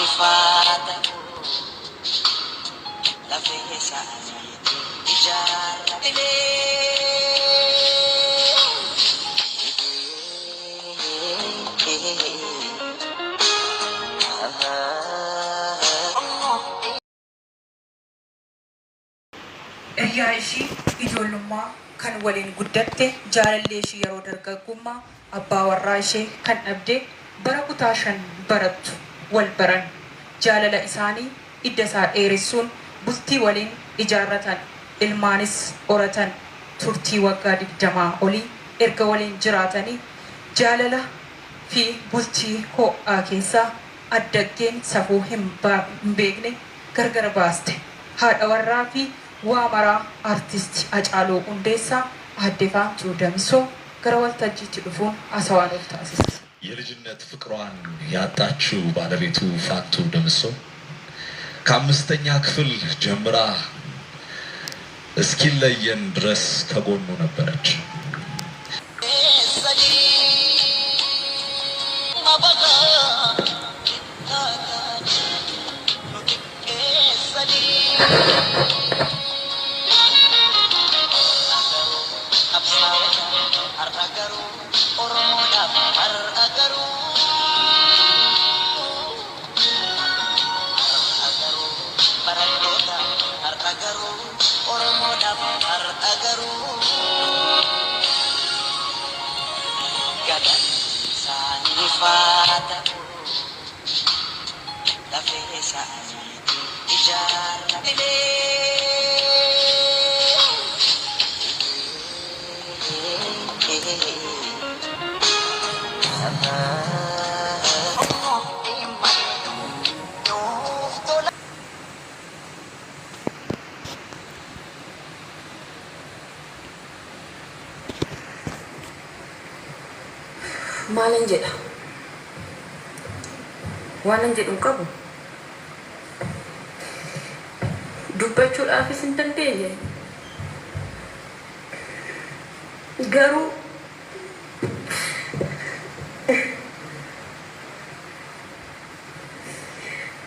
Isaaniif haa ta'u lafee isaaniitiin ijaarrate. Hiryaa ishii ijoollummaa kan waliin guddatte, jaalallee ishii yeroo dargaggummaa, abbaa warraa ishee kan dhabde bara kutaa 5 barattu wal baran. Jaalala isaanii idda isaa dheeressuun bultii waliin ijaarratan, ilmaanis horatan. Turtii waggaa 20 olii erga waliin jiraatanii jaalala fi bultii ho'aa keessaa addaggeen safuu hin beekne gargar baaste. Haadha warraa fi waa maraa Artist Hacaaluu Hundeessaa Aadde Faantuu Damisoo gara waltajjiitti dhufuun haasawaa nuuf taasisti. የልጅነት ፍቅሯን ያጣችው ባለቤቱ ፋንቱ ደምሶ ከአምስተኛ ክፍል ጀምራ እስኪለየን ድረስ ከጎኑ ነበረች። Maalan jedha? Waanan jedhu hin qabu. Dubbachuudhaafis hin dandeenye. Garuu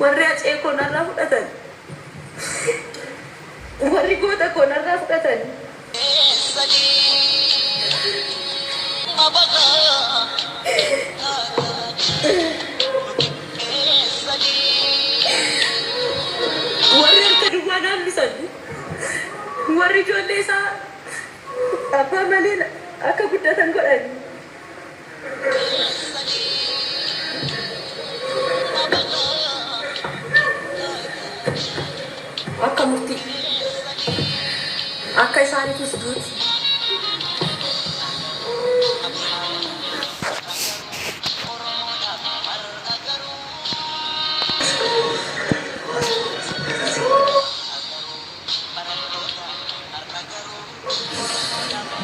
warri hacee koo narraa fudhatan, warri goota koo narraa fudhatan, warri harka duwwaa na hambisan, warri ijoollee isaa abbaa malee akka guddatan godhan. Akka murtii akka isaaniitis duuti.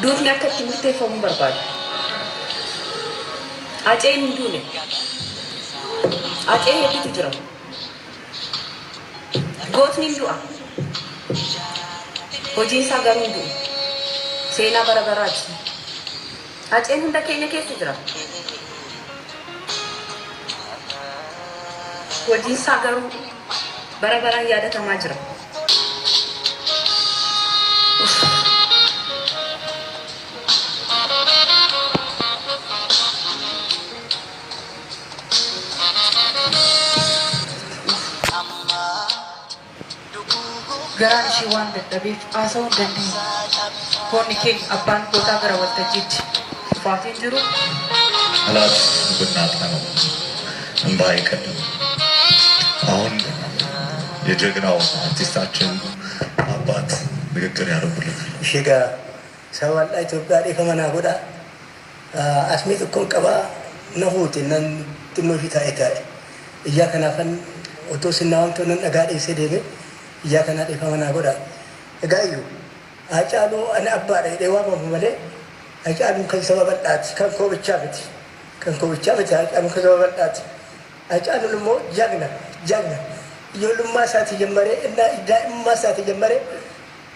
Duutni akka itti murteeffamu barbaada. Haceen hin duune. Hacee hedduutu jira. Gootni hin du'a. Hojiin isaa garuu hin du'u. Seenaa bara baraati. Haceen hunda keenya keessa jira. Hojiin isaa garuu bara baraan yaadatamaa jira. Garaan ishii waan dadhabeef haasa'uu hin dandeenye. Goonni keenya abbaan gootaa gara waltajjiitti dhufaatiin jiru. ጠላት ብናጣ ነው እንባ አይቀድም። አሁን የጀግናው አርቲስታችን አባት ንግግር ያደርጉልናል። Ishee gaa saba bal'aa Itoophiyaa dhiifama naa godhaa. Asmii tokkoon qabaa na fuute nan xinnoo ishii taa'ee taa'e. Iyyaa kanaafan otoo isin na waamtuu nan dhagaa dhiisee deeme iyyaa kanaa dhiifama naa godhaa. Egaa iyyuu Haacaaluu ani abbaadha jedhee waamamu malee Haacaaluun kan saba bal'aati kan koo bichaa miti. Kan koo bichaa miti Haacaaluun kan saba bal'aati. Haacaaluun immoo jagna jagna ijoollummaa isaatii jammaree innaa daa'imummaa isaatii jammaree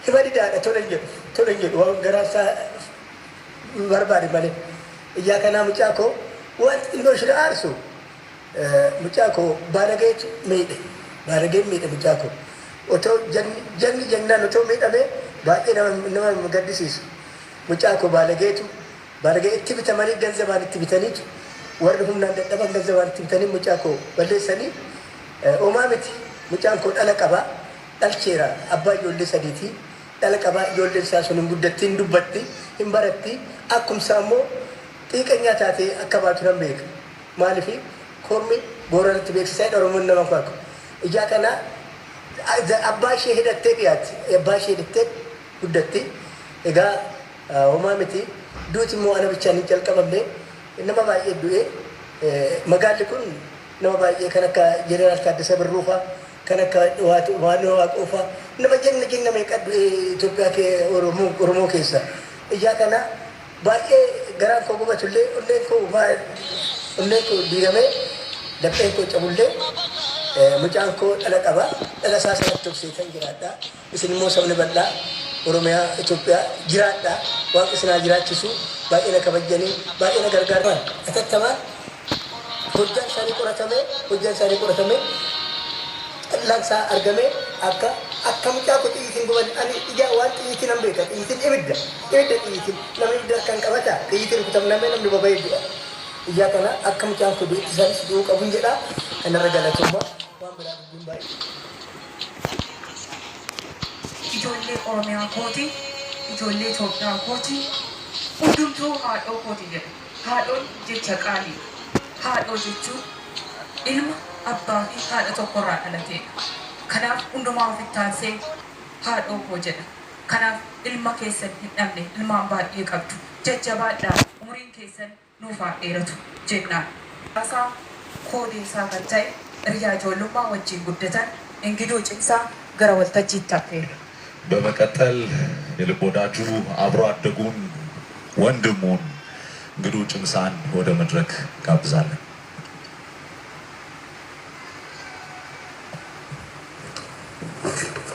hima didaadha tole hin jedhu tole hin jedhu waan garaa isaa barbaade malee. Iyyaa kanaa mucaa koo waan xinnoo ishee aarsu Mucaa koo baalageetu miidhe, baalageen miidhe mucaa koo. Otoo jagni jagnaan otoo miidhamee baay'ee nama gaddisiisu. Mucaa koo baalageetu, baalagee itti bitamanii, ganzabaan itti bitaniitu, warri humnaan dadhaban ganzabaan itti bitanii mucaa koo balleessanii. Homaa miti, mucaan koo dhala qabaa, dhalcheera, abbaa ijoollee sadiiti, dhala qabaa. Ijoolleen isaa sun hin guddatti, hin dubbatti, hin baratti. Akkumsaa immoo xiiqanyaa taatee akka baatu nan beeka. Maaliif kormi booranatti beeksisaa Oromoon nama kwaaku. Ijaa kana abbaa ishee hidhattee dhiyaatti, abbaa ishee hidhattee guddatti. Egaa homaa miti, duuti immoo ana bichaan hin calqabamne, nama baay'ee du'e. Magaalli kun nama baay'ee kan akka Jeneraal Taaddasaa Birruu fa'aa, kan akka Waanoo Waaqoo fa'aa, nama jagna jagna meeqa du'e Itoophiyaa Oromoo keessa. Ijaa kana baay'ee garaan koo gubatullee, onneen koo diigamee lapheen koo cabullee, mucaan koo dhala qaba, dhala isaa sanatti obseetan jiraadha. Isin immoo sabni bal'aa Oromiyaa, Itoophiyaa jiraadha. Waaqa isin haa jiraachisu. Baay'ee na kabajjanii, baay'ee na gargaaran. Atattamaan hojjaan isaanii qoratamee, hojjaan isaanii qoratamee, xallaan isaa argamee, akka mucaa koo xiyyitiin guban. Ani ijaa waan xiyyitiin nan beeka. Xiyyitiin ibidda, ibidda xiyyitiin. Namni ibidda harkaan qabata, xiyyitiin rukutamnamee namni boba'ee du'a. Ijaa kana akka mucaan koo du'etti isaanis du'uu qabun jedha. Kanarra galatoomaa, waan biraa dubbiin baay'ee. Ijoollee Oromiyaa kooti, ijoollee Itoophiyaa kooti, hundumtuu haadhoo kooti jedha. Haadhoon jecha qaalii. Haadhoo jechuun ilma abbaa fi haadha tokkorraa dhalateedha. Kanaaf hundumaa ofitti aansee haadhoo koo jedha. Kanaaf ilma keessan hin dhabne, ilmaan baay'ee qabdu. Jajjabaadhaa, umuriin keessan nuuf haa dheeratu jennaan. Haasaa koodee isaa kan ta'e hiriyaa ijoollummaa wajjin guddatan Ingiduu Cimsaa gara waltajjiitti affeerra. በመቀጠል የልብ ወዳጁ አብሮ አደጉን ወንድሙን እንግዱ ጭምሳን ወደ መድረክ ጋብዛለን።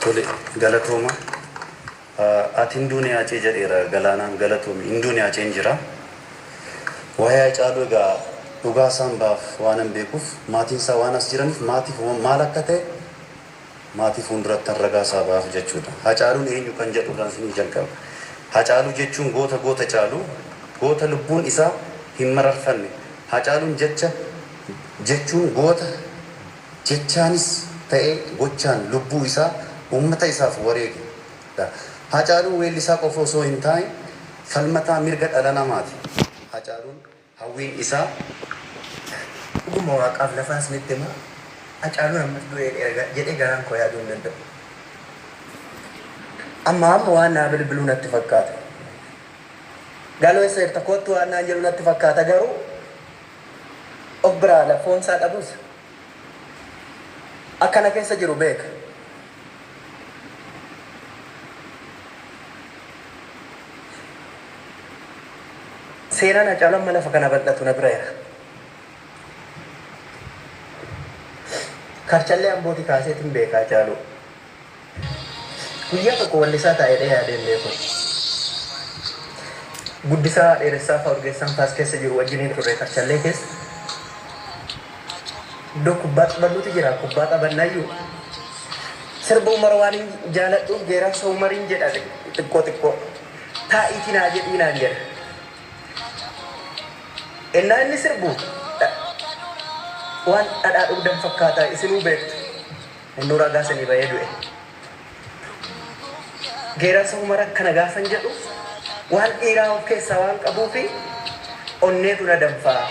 Tole, galatooma. Ati hinduun yaacee jedheera galaanaan, galatoomi, hinduun yaaceen jira. Waa'ee Haacaaluu egaa dhugaa isaan baaf waan hin beekuuf, maatiin isaa waan as jiraniif, maatiif maal akka ta'e maatii fuulduratti ragaa isaa baaf jechuudha. Haacaaluun eenyu kan jedhu isinii jalqaba. Haacaaluu jechuun goota goota caalu, goota lubbuun isaa hin mararfanne. Haacaaluun jecha jechuun goota jechaanis ta'ee gochaan lubbuu isaa uummata isaaf wareege. Haacaaluun weellisaa qofa osoo hin taane falmataa mirga dhala namaati. Haacaaluun hawwiin isaa Dhuguma waaqaaf lafaa isinitti hima. Hacaaluun ammas du'ee jedhee garaan koo yaaduu hin danda'u. Amma amma waan naa bilbiluu natti fakkaata. Galoo eessa jirta, kottu waan naan jedhu natti fakkaata, garuu of biraa lafoonsaa dhabus akkana keessa jiru beeka. Seenaan Hacaaluu amma lafa kana bal'atu na bira jira. Karchallee Ambooti kaaseetiin beeka Hacaaluu. Guyyaa tokko wallisaa taa'ee yaadeen beeku. Guddisaa Dheeressaa fa'aa, Urgeessaan fa'aas keessa jiru wajjiniin turre Karchallee keessa. Iddoo kubbaa taphannutu jira. Kubbaa taphannayyuu. Sirba Umar waan hin jaaladhuuf geerarsa Umariin jedha xiqqoo xiqqoo. Taa'iitii naa jedhii naan jedha. Ennaa inni sirbu waan dhadhaa dhugdan fakkaata, isinuu beektu. Innuu ragaa sanii bahee du'e. Geerarsa Umar akkana gaafan jedhu waan dhiiraa of keessaa waan qabuu fi onneetu na danfaa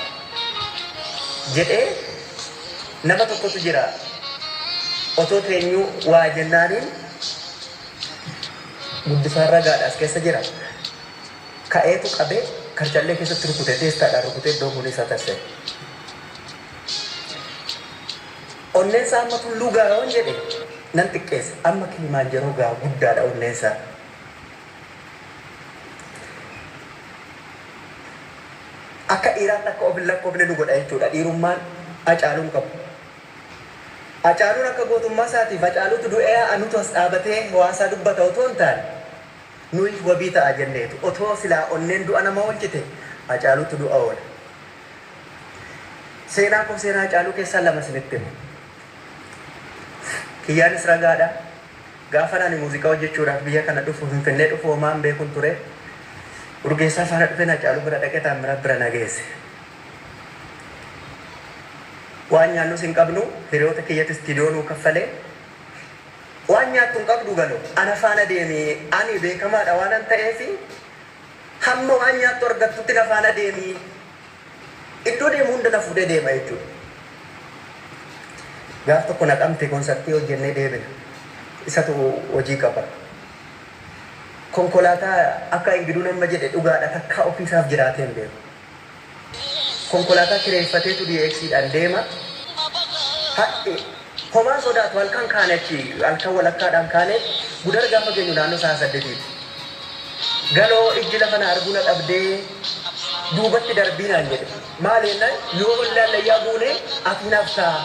jedhee. Nama tokkotu jira, otoo teenyuu waa jennaaniin Guddisaan ragaadha, as keessa jira. Ka'eetu qabee Karchallee keessatti rukute, teestaadhaan rukutee iddoo kun isaa tarsa'e. Onneen isaa amma tulluu gaaroon jedhe nan xiqqeessa. Amma Kilimaanjaroo gaa guddaadha onneen isaa. Akka dhiiraatti akka of hin lakkoofne nu godha jechuudha. Dhiirummaan Hacaaluun qabu. Hacaaluun akka gootummaa isaatiif Hacaaluutu du'ee anutu as dhaabatee hawaasaa dubbata otoo hin taane, nuyi wabii ta'a jenneetu. Otoo silaa onneen du'a nama oolchite, Hacaaluutu du'a oola. Seenaa koo seenaa Hacaaluu keessaa lama isinitti hima. Kiyyaanis ragaadha. Gaafa ani muuziqaa hojjechuudhaaf biyya kana dhufu, Finfinnee dhufu, homaa hin beekun ture. Urgeessaa faana dhufeen Hacaaluu bira dhaqee Taammiraat bira na geesse. Waan nyaannus hin qabnu, hiriyoota kiyyatu istiidiyoo nuu kaffalee. Waan nyaattu hin qabdu Galoo, ana faana deemi, ani beekamaadha waanan ta'eefi hamma waan nyaattu argattutti na faana deemi. Iddoo deemu hunda na fuudhee deema jechuudha. Gaaf tokko Naqamte konsartii hojjennee deebina. Isatu hojii qaba. Konkolaataa akka Ingiduun amma jedhe dhugaadha, takkaa ofiisaaf jiraatee hin beeku. Konkolaataa kireeffateetu DX dhaan deema. Homaa sodaatu. Halkan kaane, achi halkan walakkaadhaan kaane. Gudar gaafa geenyu naannoo sa'a 8ti. Galoo, ijji lafa na arguu na dhabdee, duubatti darbii naan jedhe. Maali jennaan, yoo ollaan lallayyaa buune ati hin haftaa.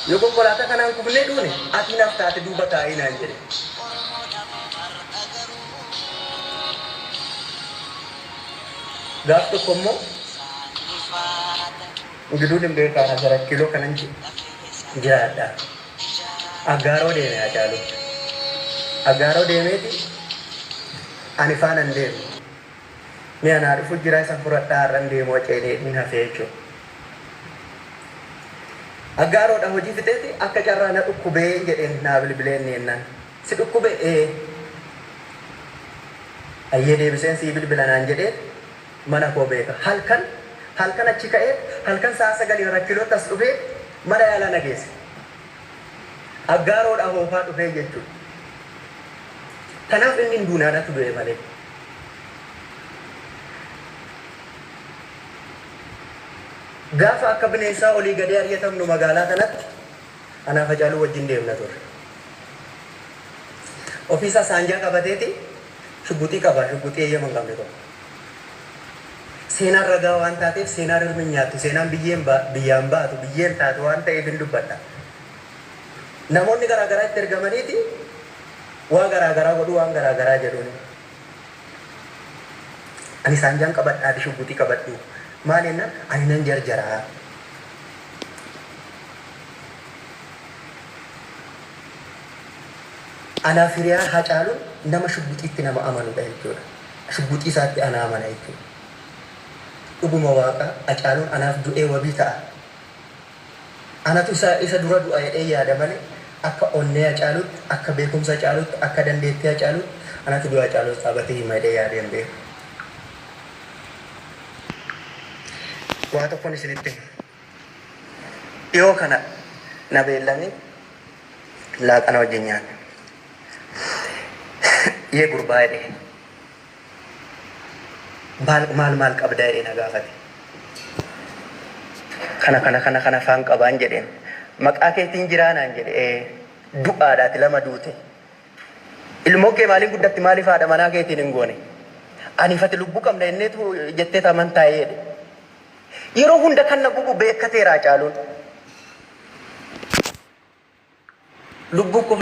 Yoo konkolaataa kanaan kufnee duune ati hin haftaa, ati duuba taa'ii naan jedhe. Gaaf tokko immoo Ingiduun hin beekaa, Asarat kiiloo kanan jiraadha. Aggaaroo deeme Hacaaluu. Aggaaroo deemeeti ani faana hin deemne. Mi'a naa dhufu jira, isa fudhadhaa, har'an deemu Hacee hin hafee jechuudha. Aggaaroodha hojii fixeeti akka carraa na dhukkubee jedheen naa bilbilee inni jennaan. Si dhukkube? Ee. Ayyee, deebiseen sii bilbila naan jedhee, mana koo beeka. Halkan halkan achi ka'ee halkan sa'a 9 Arat Kiilootti as dhufee mana yaalaa na geesse. Aggaaroodha hoofaa dhufee jechuudha. Kanaaf inni hin duune, anatu du'e malee. Gaafa akka bineensaa olii gadee ari'atamnu magaalaa kanatti anaaf Hacaaluu wajjin deemna turre. Ofiisaa saanjaa qabateeti, shugguxii qaba, shugguxii eeyyama hin qabne tokko. Seenaan ragaa waan taateef, seenaan rirmi hin nyaattu, seenaan biyyeen biyyaan baatu, biyyeen taatu waan ta'eef hin dubbadha. Namoonni garaa garaa itti ergamaniiti waa garaa garaa godhuu, waan garaa garaa jedhuuni. Ani saanjaan qabadha, ati shugguxii qabadhu. Maal jennaan, ani nan jarjaraa. Anaaf hiriyaa Hacaaluun nama shugguxiitti nama amanudha jechuudha. Shugguxii isaatti ana amana jechuudha. Dhuguma Waaqa, Hacaaluun anaaf du'ee wabii ta'a. Anatu isa dura du'a jedhee yaada malee, akka onnee Hacaaluutti, akka beekumsa Hacaaluutti, akka dandeettii Hacaaluutti anatu du'a Hacaaluus dhaabatee hima jedhee yaadee hin beeku. Waa tokkon isinitti hima. Dhiyoo kana na beellamee laaqana wajjin nyaanne. Yee gurbaa jedhee. Maal maal maal qabdaa jedhee na gaafate. Kana kana kana kana faan qabaan jedheen. Maqaa keetiin jiraa naan jedhe. Ee, du'aadha, ati lama duute. Ilmoo kee maaliin guddatti? Maaliif haadha manaa keetiin hin goone? Aniif ati lubbuu qabna jenneetu jettee amantaa'ee jedhe. Yeroo hunda kan na gubu beekkateera Hacaaluun. Lubbuu koo.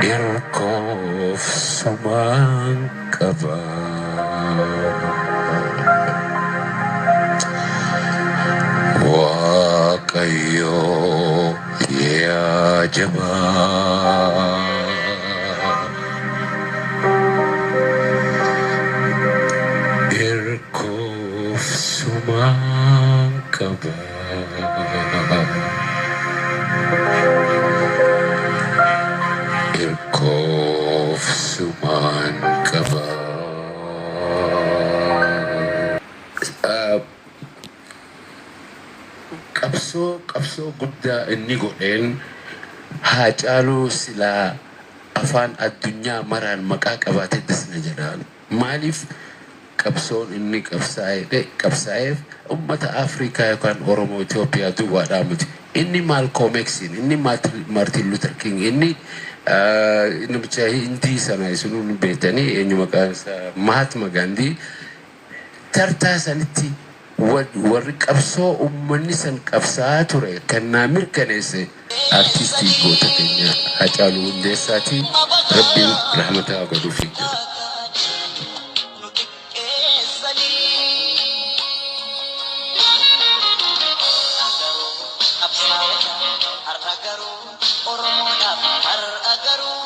Irkoof sumaan qaba. Waaqayyo yaa jabaa. Irkoof sumaan qaba. Irkoof sumaan qaba. Qabsoo guddaa inni godheen Haacaaluu silaa afaan addunyaa maraan maqaa qabaatee dasna jedhaan. Maaliif? Qabsoon inni qabsaa'eef ummata Afrikaa yookaan Oromoo Itoophiyaa duwwaadhaa miti. Inni Malcolm X'n, inni Martin Luther King, inni namicha Hindii sana isinuu ni beektanii, eenyu maqaan isaa, Mahatma Gandhi, tartaa sanitti warri qabsoo ummanni san qabsaa'aa ture kan naa mirkaneesse artistii goota keenya Hacaaluu Hundeessaati. Rabbiin rahmata haa godhuufi jedha. Oromoodhaaf har'a garuu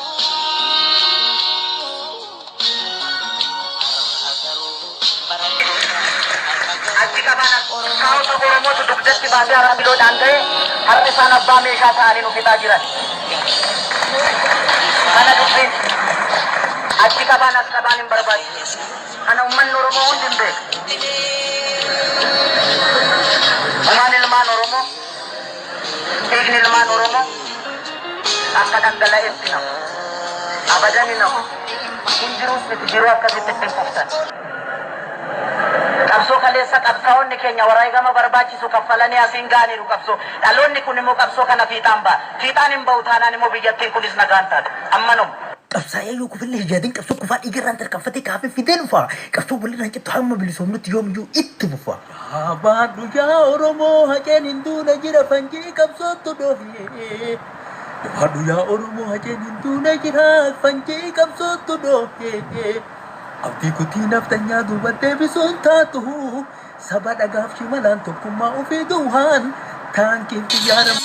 har'a garuu barattoota har'a garuu Achi qabaan kaa'ota Oromootu dugdatti baatee har'a biloodhaan ga'e har'a isaan abbaa meeshaa ta'anii nu fixaa jiran. Kana dubbiin achi qabaan as qabaan hin barbaachisu. Kana uummanni Oromoo hundi hin beeku. Gumaan ilmaan Oromoo, dhiigni ilmaan Oromoo akka dhangala'etti nafu. Abadan hin hafu. Hin jiruus miti jiruu akkasitti ittiin kuftan. Qabsoo kaleessa qabsaa'onni keenya wareegama barbaachisu kaffalanii asiin ga'aniiru qabsoo. Dhaloonni kun immoo qabsoo kana fiixaan ba'a. Fiixaan hin ba'u taanaan immoo biyyattiin kunis nagaan taate. Ammanuma. Qabsaa'ee yoo kufillee hijaadiin qabsoo kufaa dhiigarraan tarkaanfatee kaafee fidee dhufa. Qabsoo walirraan cittu hamma bilisoomnutti yoomiyyuu itti fufa. Jabaadhu yaa Oromoo haceen hin duune jira fanjii qabsootu dhohee. Jabaadhu yaa Oromoo haceen hin duune jira fanjii qabsootu dhohee. Abdii kutii naftanyaa duuba deebisuun taatu saba dhagaaf shimalaan tokkummaa ofii duwwaan taankiin xiyyaara.